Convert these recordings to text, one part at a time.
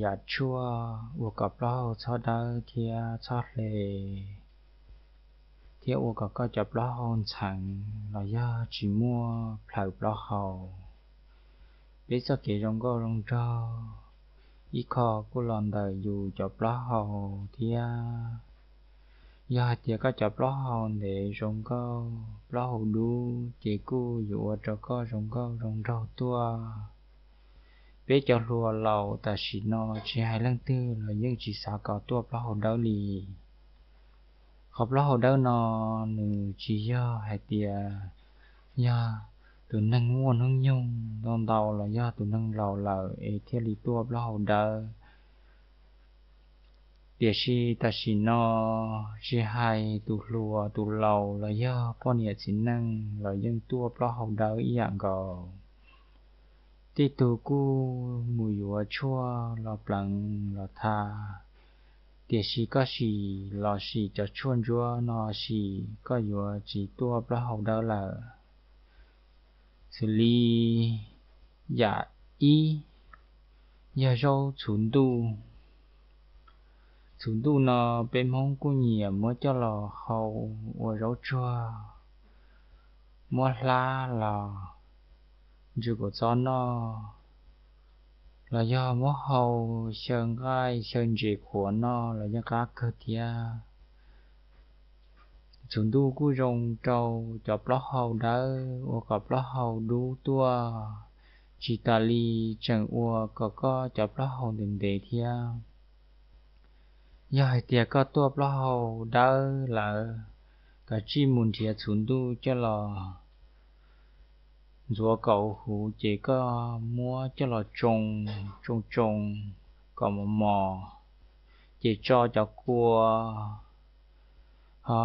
Yam tshuaj ua kom plaub hau txhob dawb thiab txhob hle, thiab ua kom koj cov plaub hau ntxheev los yog tsis muaj plhaws plaub hau. Peb txoj kev zoo nkauj zoo nraug ib qho kuj los ntawm yus cov plaub hau thiab. Yog hais tias koj cov plaub hau ntev zoo nkauj, plaub hau dub, ces kuj yuav ua rau koj zoo nkauj zoo nraug tuaj. Peb cov hluas laus tam sim no tsis hais leej twg los yeej tsis xav kom tuaj plaub hau dawb li. Qhov plaub hau dawb no nws tsis yog hais tias yog tus neeg muaj hnub nyoog ntau ntau los yog tus neeg laus lawm es thiaj li tuaj plaub hau dawb. Tiam sis tam sim no tsis hais tus hluas tus laus los yog poj niam txiv neej los yeej tuaj plaub hau dawb ib yam nkaus. Tej tug kuj mus yuav tshuaj los pleev los tha, tiam sis koj sim los sim cov tshuaj ntsuab no sim koj yuav tsis tuaj plaub hau dawb lawm. Xws li yam ib yog zaub txhuv ntuj. Txhuv ntuj no peb Hmoob kuj nyiam muab coj los hau ua zaub tsuag, muab hlab los ntsw kaum txob noj, los yog muab hau xyaw nqaij xyaw ntses qhuav noj los yeej qab kawg thiab. Txhuv ntuj kuj zoo rau cov plaub hau dawb ua kom plaub hau dub tuaj, tsis tas li tseem ua kom koj cov plaub hau ntev ntev thiab. Yog hais tias koj tuaj plaub hau dawb lawm, koj tsij mus nrhiav txhuv ntuj coj los ntxuav kaum huv ces koj muab coj los tsoo tsoo tsoo kom mos mos, ces tso cov kua, ho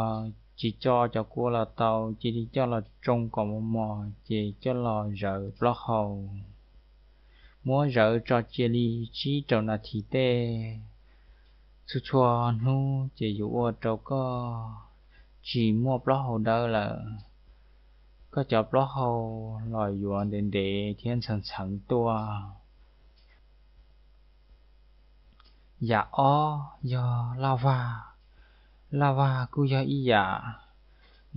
tsis tso cov kua los tau, cia li coj los tsoo kom mos mos ces coj los zawv plaub hau. Muab zawv tso cia li tsib rau nas this tej, txhua txhua hnub ces yuav ua rau koj tsis muaj plaub hau dawb lawm. Koj cov plaub hau los yuav ntev ntev thiab ntxheev ntxheev tuaj. Yam ob yog laj vag. Laj vag kuj yog ib yam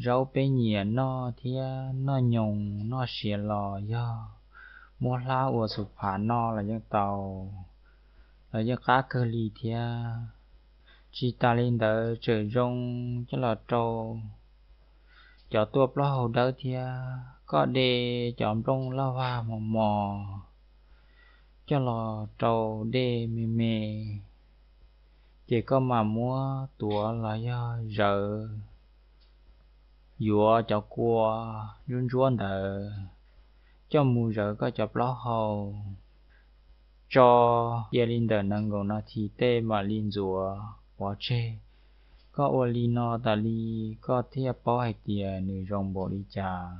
zaub peb nyiam noj thiab, noj nyoos noj siav los yog muab hlab ua xu phav noj los yeej tau, los yeej qab kawg li thiab. Tsis tas li ntawd tseem zoo coj los rau cov tuaj plaub hau dawb thiab. Koj de cov nplooj laj vag mos mos coj los rau dej me me, ces koj mam muab tuav los yog zawv, yuav cov kua ntsuab ntsuab ntawd coj mus zawv koj cov plaub hau, tso cia li ntawm nees nkaum nas this tej mam li ntxuav pov tseg. Koj ua li no tas li koj thiaj paub hais tias nws zoo npaum li cas.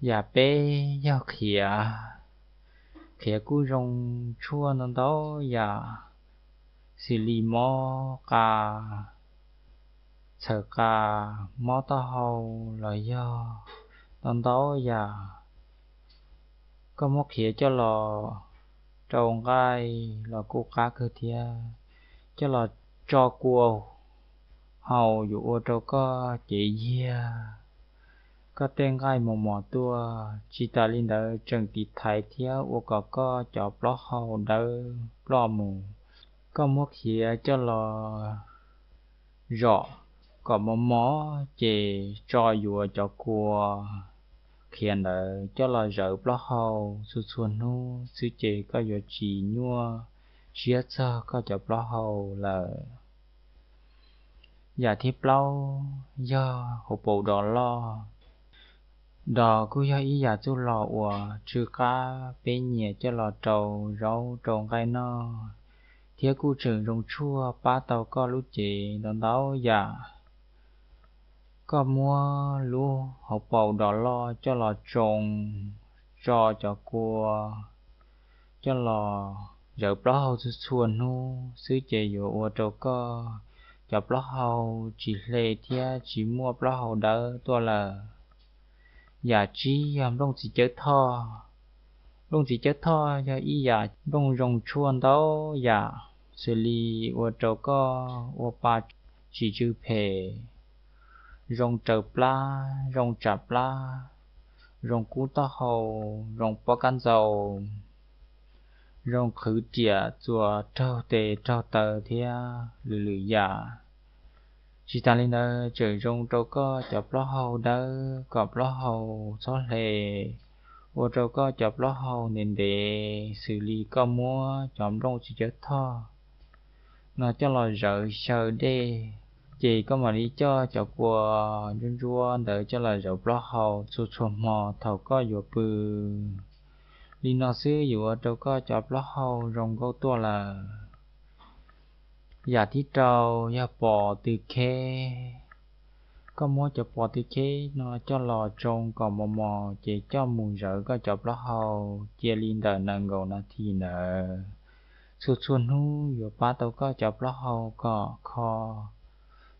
Yam peb yog qhiav. Qhiav kuj zoo tshuaj ntau ntau yam, xws li mob qa, txhawm qa, mob taub hau los yog ntau ntau yam. Koj muab qhiav coj los rau nqaij los kuj qab kawg thiab. Coj los tso kua haus yuav ua rau koj cev yiag, koj tej nqaij mos mos tuaj. Tsis tas li ntawd tseem tiv thaiv thiab ua kom koj cov plaub hau dawb ploj mus. Koj muab qhiav coj los zom kom mos mos ces tso yuav cov kua qhiav ntawd coj los zawv plaub hau txhua txhua hnub xwb ces koj yuav tsis nyuaj siab txog koj cov plaub hau lawm. Yam thib plaub yog hauv paus dos loj. Dos kuj yog ib yam txuj log uas tsw qab peb nyiam coj los rau zaub rau nqaij noj, thiab kuj tseem zoo tshuaj pab tau koj lub cev ntau ntau yam. Koj muab lub hauv paus dos loj coj los tsoo, tso cov kua coj los zawv plaub hau txhua txhua hnub xwb ces yuav ua rau koj cov plaub hau tsis hle thiab tsis muaj plaub hau dawb tuaj lawm. Yam tsib yog nplooj txiv cawb thoj. Nplooj txiv cawb thoj yog ib yam nplooj zoo tshuaj ntau yam, xws li ua rau koj ua pa tsis tsw phem, zoo raws plab, zoo tsam plab, zoo kub taub hau, zoo pob kab ntxaus, zoo qhwv riam txuas raug tes raug taw thiab lwm lwm yam. Tsis tas li ntawd tseem zoo rau koj cov plaub hau dawb kom plaub hau txhob hle, ua rau koj cov plaub hau ntev ntev, xws li koj muab cov nplooj txiv cawb thoj no coj los zawv xyaw dej, ces koj mam li coj cov kua ntsuab ntsuab ntawd coj los zawv plaub hau txhua txhua hmo thaum koj yuav pw. Li no xwb yuav ua rau koj cov plaub hau zoo nkauj tuaj lawm. Yam thib rau yog pos tw kheb. Koj muab cov pos tw kheb no coj los tsoo kom mos mos ces coj mus zawv koj cov plaub hau, cia li ntawm nees nkaum nas this ntawd. Txhua txhua hnub yuav pab tau koj cov plaub hau kom kho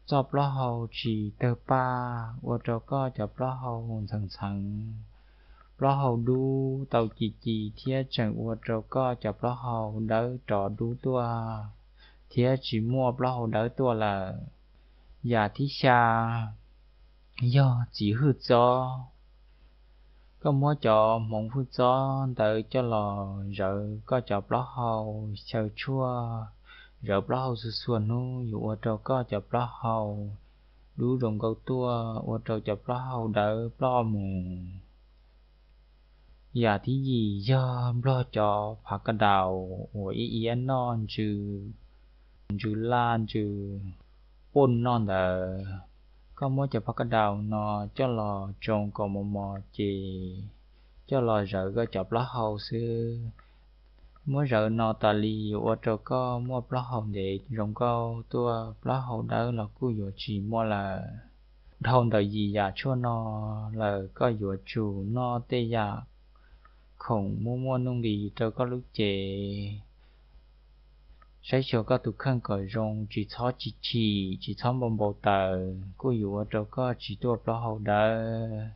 txoj plaub hau tsis tawg paj, ua rau koj cov plaub hau ntxheev ntxheev, plaub hau dub tau ci ci thiab tseem ua rau koj cov plaub hau dawb rov dub tuaj thiab tsis muaj plaub hau dawb tuaj lawm. Yam thib xya yog txiv hwj txob. Koj muab cov hmoov hwj txob ntawd coj los zawv koj cov plaub hau, xyaw tshuaj zawv plaub hau txhua txhua hnub yuav ua rau koj cov plaub hau dub zoo nkauj tuaj, ua rau cov plaub hau dawb ploj mus. Yam thib yim yog nplog cov phav ka daus uas ib iab noj ntsw, ntsw laj ntsw poj noj ntawd. Koj muab cov phav ka daus no coj los tsoo kom mos mos ces coj los zawv koj cov plaub hau xwb. Muab zawv no tas li yuav ua rau koj muaj plaub hau ntev zoo nkauj tuaj, plaub hau dawb los kuj yuav tsis muaj lawm. Dhau ntawm yim yam tshuaj no lawm koj yuav tsum noj tej yam khoom muaj muaj nuj nqis rau koj lub cev. Saib xyuas koj tus kheej kom zoo, tsis txhob chim chim, tsis txhob npau npau taws, kuj yuav ua rau koj tsis tuaj plaub hau dawb.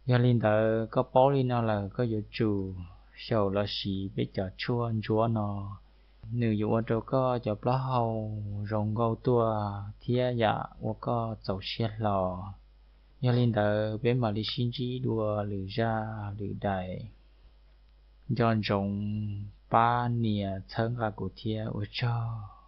Yog li ntawd koj paub li no lawm koj yuav tsum xyaum los siv peb cov tshuaj ntsuab no. Nws yuav ua rau koj cov plaub hau zoo nkauj tuaj thiab yam ua koj txaus siab hlo. Yog li ntawd peb mam li sib ntsib dua lwm zaj lwm daim. Nco ntsoov pab nias txhawb nqa kuv thiab, ua tsaug.